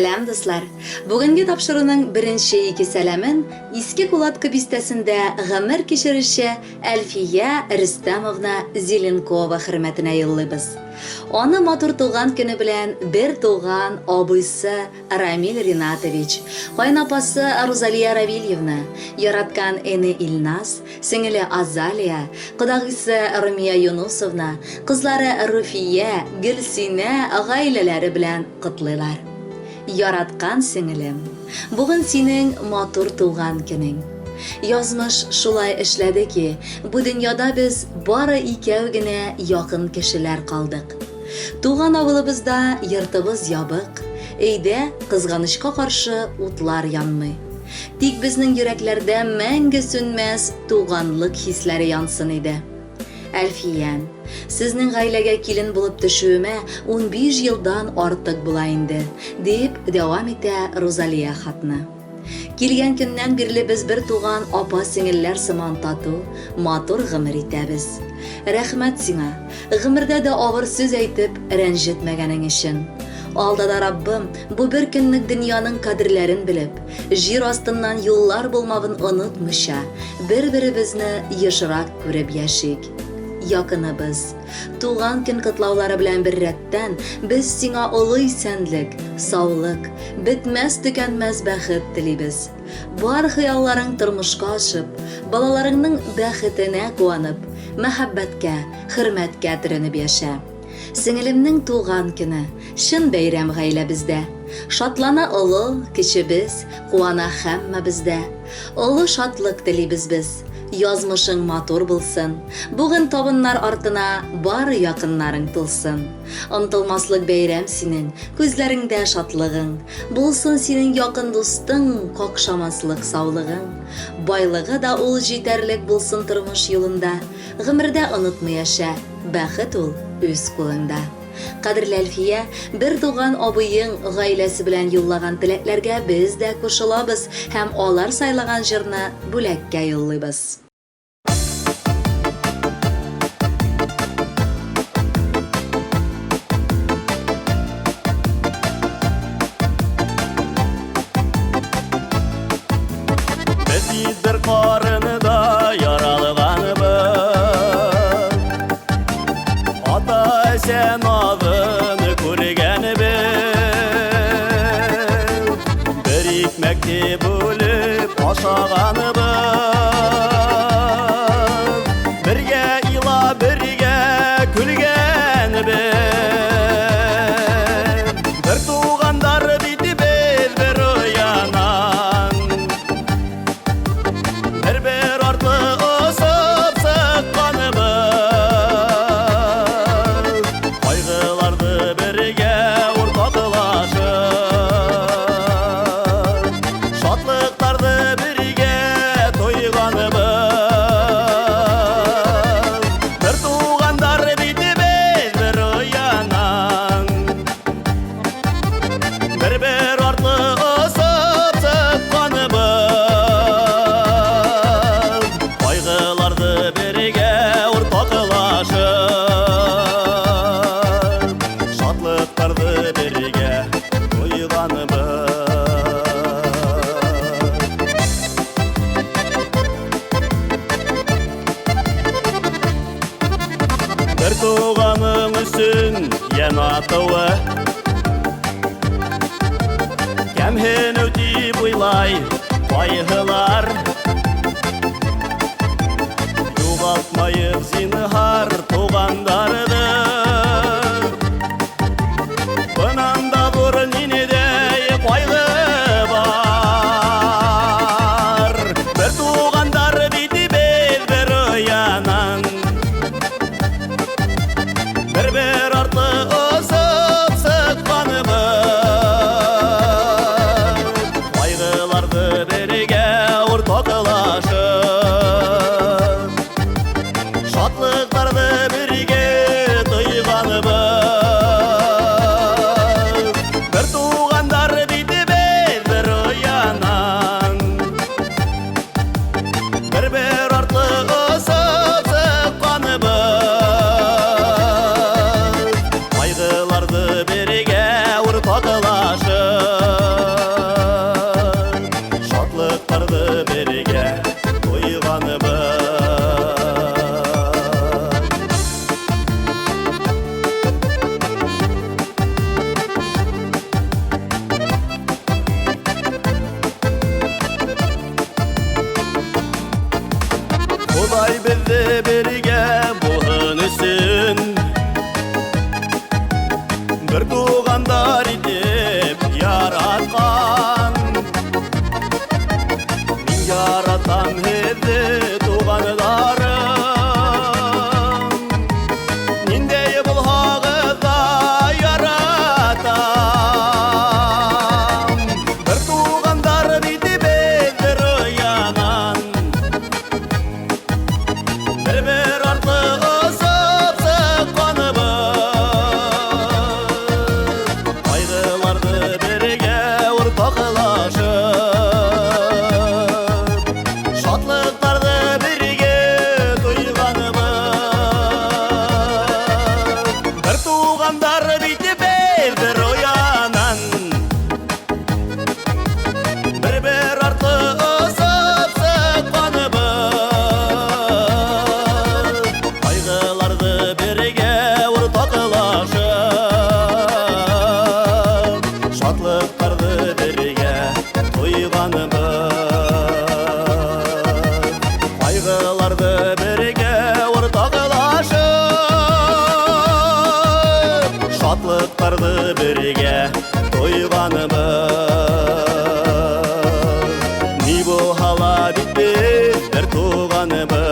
Сәлам, дуслар! Бүгенге тапшыруның беренче ике сәламен Иске Кулатка бистәсендә гомер кичерүче Әлфия Рөстәмовна Зеленкова хөрмәтенә юллыйбыз. Аны матур туган көне белән бер туган абыйсы Рамиль Ринатович, кайнапасы Рузалия Равильевна, яраткан эне Илназ, сеңеле Азалия, кодагыйсы Румия Юнусовна, кызлары Руфия, Гөлсинә гаиләләре белән котлыйлар. Яраткан сеңелем, бүген синең матур туган көнең. Язмыш шулай эшләде ки, бу дөньяда без бары икәү генә якын кешеләр калдык. Туган авылыбызда йортыбыз ябык, өйдә, кызганычка каршы, утлар янмый. Тик безнең йөрәкләрдә мәңге сүнмәс туганлык хисләре янсын иде. Әлфиям, сезнең гаиләгә килен булып төшүемә 15 елдан артык була инде, дип дәвам итә Рузалия хатны. Килгән көннән бирле без бер туган апа-сеңелләр сыман тату, матур гомер итәбез. Рәхмәт сиңа, гомердә дә авыр сүз әйтеп рәнҗетмәгәнең өчен. Алда да Раббым бу бер көнлек дөньяның кадерләрен белеп, җир астыннан юллар булмавын онытмыйча, бер-беребезне ешрак күреп яшик. Якыныбыз, Туган көн котлаулары белән беррәттән, без сиңа олы исәнлек, саулык, бетмәс-төкәнмәс бәхет телибез. Бар хыялларың тормышка ашып, балаларыңның бәхетенә куанып, мәхәббәткә, хөрмәткә төренеп яшә. Сеңелемнең туган көне, чын бәйрәм гаиләбездә. Шатлана олы, кечебез, куана һәммәбез дә. Олы шатлык телибез без. Язмышың матур булсын. Бүген табыннар артына бары якыннарың тулсын. Онтылмаслык бәйрәм синең, күзләреңдә шатлыгың. Булсын синең якын дустың, какшамаслык саулыгың. Байлыгы да ул җитәрлек булсын тормыш юлында. Гомердә онытмый яшә, бәхет ул үз кулыңда. Кадерле Әлфия, бертуган абыең гаиләсе белән юллаган теләкләргә без дә кушылабыз һәм алар сайлаган җырны бүләккә юллыйбыз. Без бит бер карында яралганбыз. Ата-әсә назын күргәнбез. Бер икмәкне бүлеп ашаганбыз. Бергә ила, бергә көлгәнбез. Бер тугандар бит без бер оянан. Бер-бер артлы осып сыкканыбыз. Кайгыларны бергә уртаклашып, шатлыкларны бергә тойганыбыз. Бер тугандар бит без бер оянан. Бер-бер артлы осып сыкканыбыз. Кайгыларны бергә уртаклашып, шатлыкларны бергә тойганыбыз. Бер туганың өчен йән атуы Кәмһенү дип уйлай кайгылар. Югалтмаек зинһар туганнарны. Бынан да зур ниндәй кайгы бар. Бер тугандар бит без бер оянан. Бер-бер артлы озып сыкканыбыз. Кайгыларны бергә уртаклашып, шатлык Шатлыкларны бергә тойганыбыз. Ни булһа ла бит без бер туганыбыз.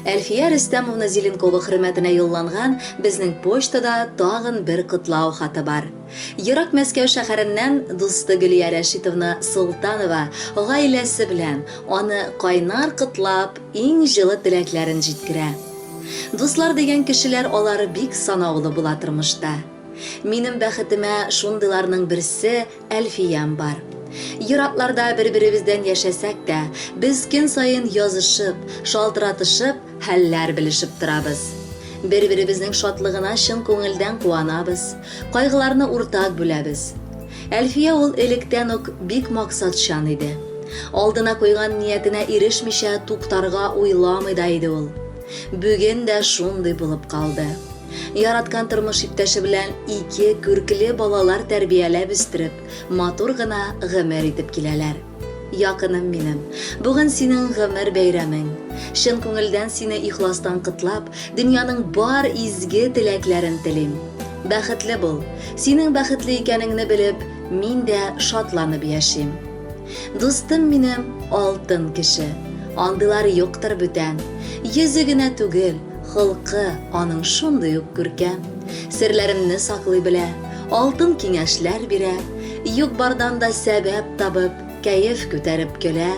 Әлфия Рөстәмовна Зеленкова хөрмәтенә юлланган безнең почтада тагын бер котлау хаты бар. Ерак Мәскәү шәһәреннән дусты Гөлия Рәшитовна Солтанова гаиләсе белән аны кайнар котлап, иң җылы теләкләрен җиткерә. Дуслар дигән кешеләр алар бик санаулы була тормышта. Минем бәхетемә шундыйларның берсе Әлфиям бар. Еракларда бер-беребездән яшәсәк тә, без көн саен язышып, шалтыратышып, хәлләр белешеп торабыз. Бер-беребезнең шатлыгына чын күңелдән куанабыз, кайгыларны уртак бүләбез. Әлфия ул электән үк бик максатчан иде. Алдына куйган ниятенә ирешмичә туктарга уйламый да иде ул. Бүген дә шундый булып калды. Яраткан тормыш иптәше белән ике күркле балалар тәрбияләп үстереп, матур гына гомер итеп киләләр. Якыным минем, бүген синең гомер бәйрәмең. Чын күңелдән сине ихластан котлап, дөньяның бар изге теләкләрен телим. Бәхетле бул. Синең бәхетле икәнеңне белеп, мин дә шатланып яшим. Дустым минем алтын кеше. Андыйлар юктыр бүтән. Йөзе генә түгел, холкы аның шундый ук күркәм. Серләремне саклый белә, алтын киңәшләр бирә. Юк-бардан да сәбәп табып, кәеф күтәреп көлә.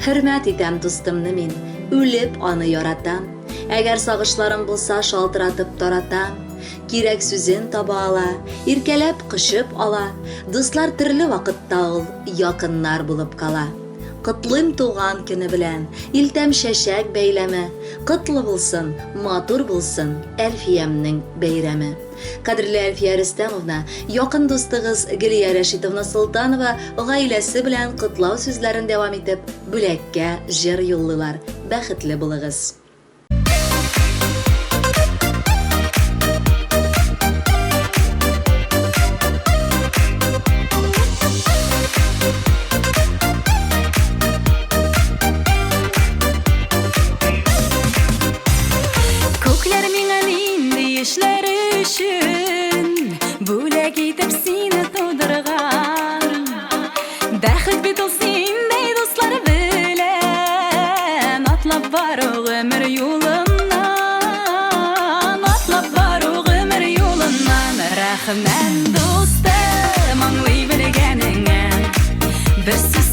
Хөрмәт итәм дустымны мин, үлеп аны яратам. Әгәр сагышларым булса, шалтыратып таратам. Кирәк сүзен таба ала, иркәләп кочып ала. Дуслар төрле вакытта ул якыннар булып кала. Котлыйм туган көне белән, илтәм чәчәк бәйләме. Котлы булсын, матур булсын Әлфиямнең бәйрәме. Кадерле Әлфия Рөстәмовна, якын дустыгыз Гөлия Рәшитовна Солтанова гаиләсе белән котлау сүзләрен дәвам итеп, бүләккә җыр юллыйлар. Бәхетле булыгыз! Күкләр миңа нинди эшләр өчен Бүләк итеп сине тудырган Бәхет бит ул синдәй дуслар белән Атлап бару гомер юлыннан, Атлап бару гомер юлыннан. Рәхмәт, дустым, аңлый белгәнеңә. Бер сүз